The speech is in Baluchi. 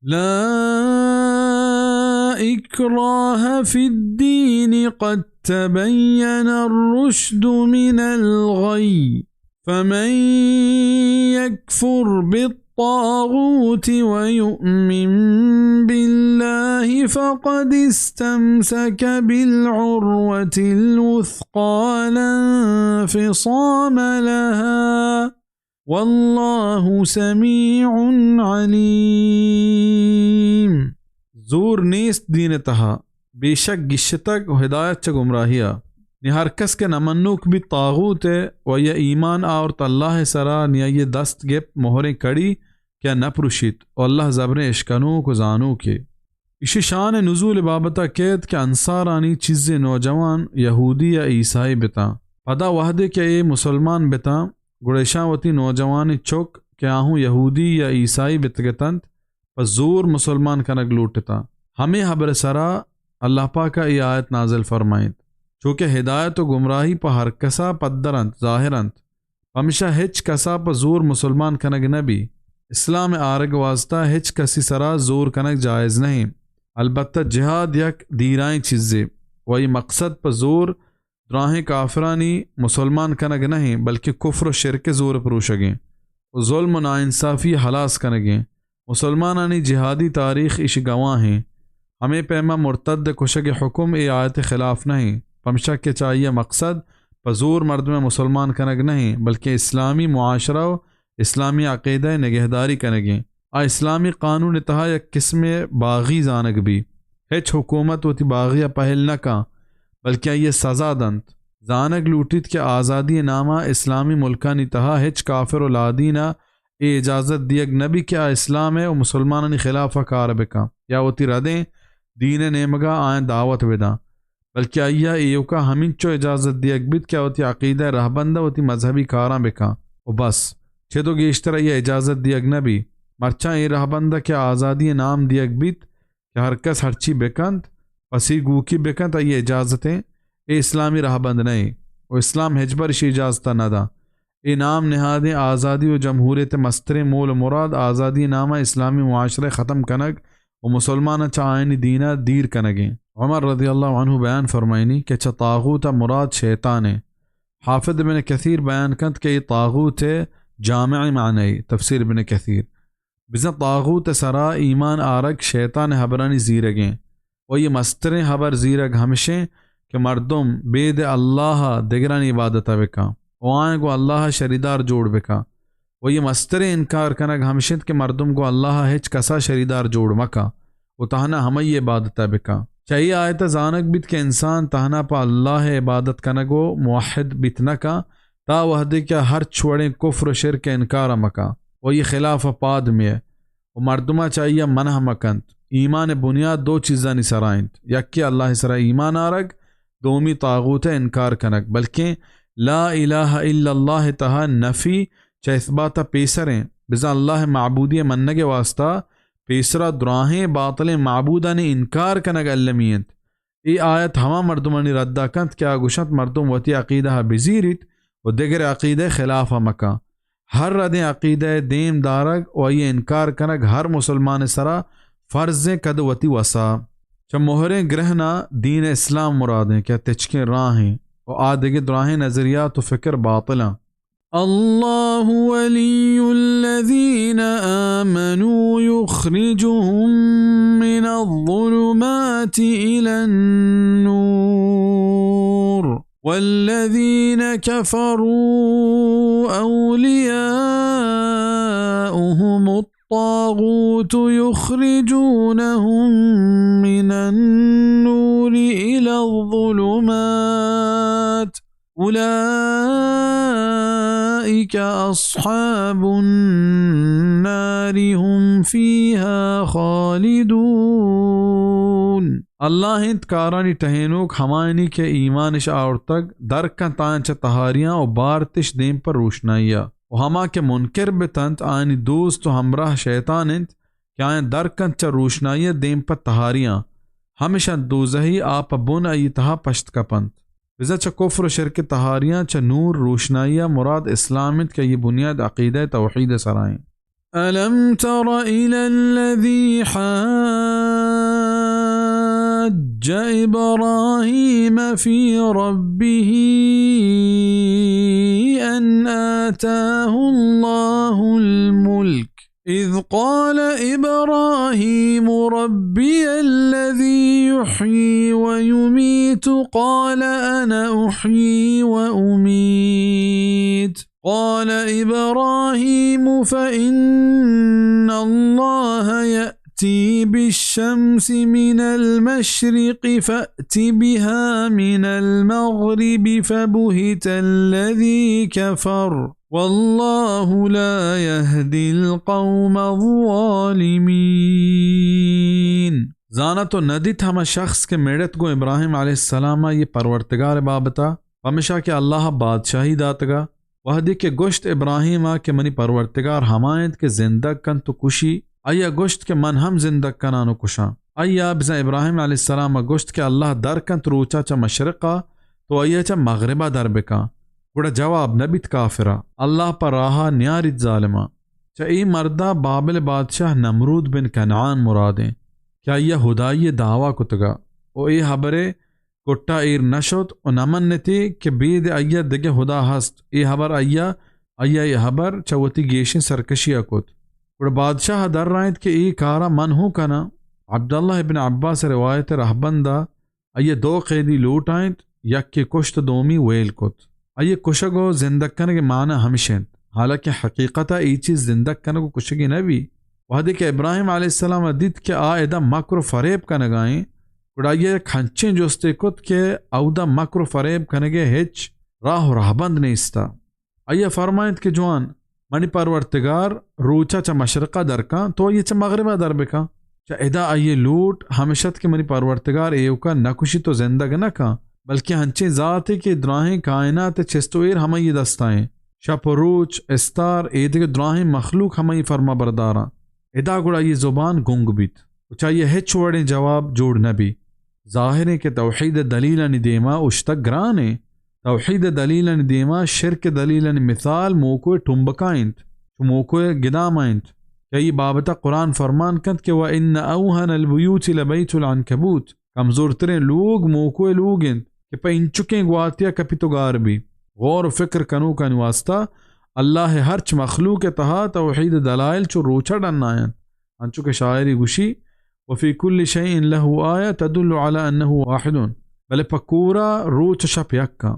لا إكراه في الدين قد تبين الرشد من الغي، فمن يكفر بالطاغوت ويؤمن بالله فقد استمسك بالعروة الوثقى لا انفصام لها، والله سميع عليم۔ زور نیست دین ءِ تہا، بے شک گیشتگ و ہدایت چہ گمراہیا۔ نی ہر کس کہ نہ منوک بیت طاغوت ءَ و یا ایمان آورت اللہ ءِ سرا، نی آئی ءِ دست گپت مہریں کڑی کہ آ نہ پروشیت، و اللہ زبریں اشکنوک و زانوکے۔ ایشی شان نزول بابتا کیت کہ انصارانی چیزے نوجوان یہودی یا عیسائی بتاں۔ پدا وہدے کہ اے مسلمان بتاں، گڑا ایشاں وتی نوجوانیں چک کہ آہوں یہودی یا عیسائی بتگتنت، پہ زور مسلمان کنگ لوٹتاں۔ ہمے ہبر سرا اللہ پاکا اے آیت نازل فرمائینت، چوکہ ہدایت و گمراہی پہ ہر کسا پدر انت، ظاہر انت۔ پمشا ہچ کسا پہ زور مسلمان کنگ نہ بی۔ اسلام ءِ آرگ واسطہ ہچ کسی سرا زور کنگ جائز نہیں۔ البتہ جہاد یک دیرائیں چیزے و اے مقصد پہ زور دراہیں کافرانی مسلمان کنگ نہیں، بلکہ کفر و شرک ءِ زور پروشگیں و ظلم و ناانصافی ہلاس کنگیں۔ مسلمانانی جہادی تاریخ ایشی گواہیں۔ ہمے پیما مرتد ءِ کشگ ءِ حکم اے آیت ءِ خلاف نہ ایں، پمشا کہ چہ آئی ءِ مقصد پہ زور مردم ءَ مسلمان کنگ نہ ایں، بلکیں اسلامی معاشرہ و اسلامی عقیدہ ءِ نگہداری کنگ ایں۔ آ اسلامی قانون ءِ تہا یک قسمے باغی زانگ بی۔ ہچ حکومت وتی باغی ءَ پہل نہ کن، بلکیں آئی ءَ سزا دنت۔ زانگ لوٹیت کہ آزادی ءِ ناما اسلامی ملکانی تہا ہچ کافر و لادین ءَ اے اجازت دیگ نہ بیت کہ آ اسلام ءِ و مسلمانانی خلاف ءَ کار بکن یا وتی ردیں دین ءِ نیمگ ءَ آیاں دعوت بدن، بلکہ آئی ءَ ایوک ءَ ہمینچو اجازت دیگ بیت کہ آ وتی عقیدہ ءِ رہبند ءَ وتی مذہبی کاراں بکن و بس، چد و گیشتر آئی ءَ اجازت دیگ نہ بیت۔ مرچاں اے رہبند ءَ کہ آزادی ءِ نام دیگ بیت، کہ ہر کس ہرچی بکنت، پسی گوکی بکنت، آئی ءِ اجازت ایں، اے اسلامی رہبند نہ ایں و اسلام ہچبر ایشی اجازت ءَ نہ داں۔ اے نام نہادیں آزادی و جمہوریت ءِ مستریں مول و مراد آزادی ءِ نام ءَ اسلامی معاشرہ ءِ ختم کنگ و مسلماناں چہ آیانی دین ءَ دیر کنگ ایں۔ عمر رضی اللہ عنہ بیان فرمائینی کہ چہ طاغوت ءَ مراد شیطان ایں۔ حافظ ابن کثیر بیان کنت کہ اے طاغوت ءِ جامع معنی، تفسیر ابن کثیر۔ بزاں طاغوت ءِ سرا ایمان آرگ شیطان ءِ ہبرانی زیرگیں و اے مستریں ہبر زیرگ ہمشیں کہ مردم بید اللہ ءَ دگرانی عبادت ءَ بکن و آیاں گوں اللہ ءَ شریدار جوڑ بکن و اے مستریں انکار کنگ ہمش انت کہ مردم گوں اللہ ءَ ہچ کس ءَ شریدار جوڑ مکن و تہنا ہمئی عبادت ءَ بکن۔ چہ اے آیت ءَ زانگ بیت کہ انسان تہنا پہ اللہ ءِ عبادت کنگ و موحد بیت نہ کن، تا وہدے کہ آ ہرچ وڑیں کفر و شرک ءِ انکار ءَ مکن و اے خلاف ءَ پاد میئے و مردماں چہ آئی ءَ منع مکنت۔ ایمان ءِ بنیاد دو چیزانی سرا انت، یکے اللہ ءِ سرا ایمان آرگ، دومی طاغوت ءِ انکار کنگ، بلکیں لا الہ الا اللہ ءِ تہا نفی چہ اثبات ءَ پیسر انت۔ بزاں اللہ ءِ معبودی ءِ منگ ءِ واسطہ پیسرا دراہیں باطلیں معبودانی انکار کنگ المی انت۔ اے آیت ہما مردمانی رد ءَ کنت کہ آ گوشنت مردم وتی عقیدہ ءَ بزیریت و دگر عقیدہ ءِ خلاف ءَ مکن۔ ہر ردیں عقیدہ ءِ دیم دارگ و آئی ءِ انکار کنگ ہر مسلمان ءِ سرا فرض انت کد وتی وسا۔ چہ مہریں گرہنا دین اسلام مراد انت کہ آ تچکیں راہ انت و آ دگہ دراہیں نظریات و فکر باطل انت۔ الله ولي الذين آمنوا يخرجهم من الظلمات إلى النور والذين كفروا أولياؤهم الطاغوت يخرجونهم من النور إلى الظلمات أولئك أصحاب النار هم فيها خالدون۔ اللہ انت کارانی ٹہینوک ہمایانی کہ ایمانش آورتگ، در کنت آیاں چہ تہاریاں و بارتش دیم پہ روشنائیا۔ و ہما کہ منکر بتنت، آیانی دوست و ہمراہ شیطان انت کہ آیاں در کنت چہ روشنائیا دیم پہ تہاریاں۔ ہمش انت دوزہی، آ پہ بن آئی تہا پشت کپنت۔ بزاں چہ کفر و شرک تہاریاں چہ نور، روشنائیا، مراد اسلام انت کہ آئی بنیاد عقیدہ توحید سرا انت۔ ألم تر إلى الذي حاج إبراهيم في ربه أن آتاه الله الملك إذ قال إبراهيم ربي الذي يحيي ويميت قال أنا أحيي وأميت قال إبراهيم فإن الله يأتي بالشمس من المشرق فأت بها من المغرب فبهت الذي كفر والله لا يهدي القوم الظالمين. زانت و ندیت ہما شخص کہ مڑت گوں ابراہیم علیہ السلام ء یہ پرورتگار بابتا، پمشا کہ اللہ بادشاہی داتگا، وہدے کہ گوشت ابراہیم ء کہ منی پرورتگار ہما انت کہ زندگ کنت و کشی، آئی ء گوشت کہ من ہم زندگ کنان و کشاں۔ آئی ء بزاں ابراہیم علیہ السلام ء گوشت کہ اللہ در کنت روچا چہ مشرق ء تو آئی ء چہ مغرب ء در بکاں۔ گڑا جواب نہ بیت کافر ء، اللہ پہ راہ ء نیاریت ظالماں۔ چہ اے مرد ء بابل بادشاہ نمرود بن کنعان مرادیں کہ آئی ء ہدائی ء دعوی کتگ ء و اے ہبر ء کٹا ایر نہ شت و نہ منتی کہ بید آئی ء دگہ ہدا ہست۔ اے ہبر آئی ء، آئی ء اے ہبر چہ وتی گیشیں سرکشی ء کت۔ گڑا بادشاہ ء درائینت کہ اے کار ء من ہوں کناں۔ عبداللہ ابن عباس ء روایت ء رہبند ء آئی ء دو قیدی لوٹائینت، یکے کشت و دومی ویل کت۔ آئی ء کشگ و زندگ کنگ ء معنی ہمش انت، حالانکہ حقیقت ء اے چیز زندگ کنگ و کشگی نہ بی۔ وہدے کہ ابراہیم علیہ السلام ء دیت کہ آ ادا مکر و فریب کنگا ایں، گڑا آئی ء یک ہنچیں جستے کت کہ اودا مکر و فریب کنگ ء ہچ راہ و رہبند نیستا۔ آئی ء فرمائینت کہ جوان، منی پرورتگار روچ ء چہ مشرق ء در کاں، تو آئی ء چہ مغرب ء در بکاں۔ چہ ادا آئی ء لوٹ ہمش ات کہ منی پرورتگار ایوک ء نہ کشیت و زندگ نہ کاں، بلکیں انچیں ذاتے کہ دراہیں کائنات ء چست و ایر ہمائی ء دست ء ایں۔ شپ و روچ، استار، ایدگہ دراہیں مخلوق ہمائی فرما برداراں۔ ادا گڑا آئی ء زبان گنگ بیت و چہ آئی ء ہچ وڑیں جواب جوڑ نہ بی۔ ظاہریں کہ توحید ء دلیلانی دیما اشتگ گران ایں۔ توحید ء دلیلانی دیما شرک ء دلیلانی مثال موکو ء ٹمبکا انت، چو موکو ء گداما انت، کہ آئی بابت ء قرآن فرمان کنت کہ وَإِنَّ أَوْهَنَ الْبُيُوتِ لَبَيْتُ الْعَنْكَبُوتِ، کمزورتریں لوگ موکو ء لوگ انت کہ پہ انچکیں گواتی ء کپیت و گار بی۔ غور و فکر کنوکانی واسطہ اللہ ء ہرچ مخلوق ء تہا توحید ء دلائل چو روچ ء ڈنائینت۔ انچو کہ شاعرے گوشی، وفی کل شیء لہ آیہ تدل علی انہ واحد، بلے پہ کورا روچ و شپ یک آں۔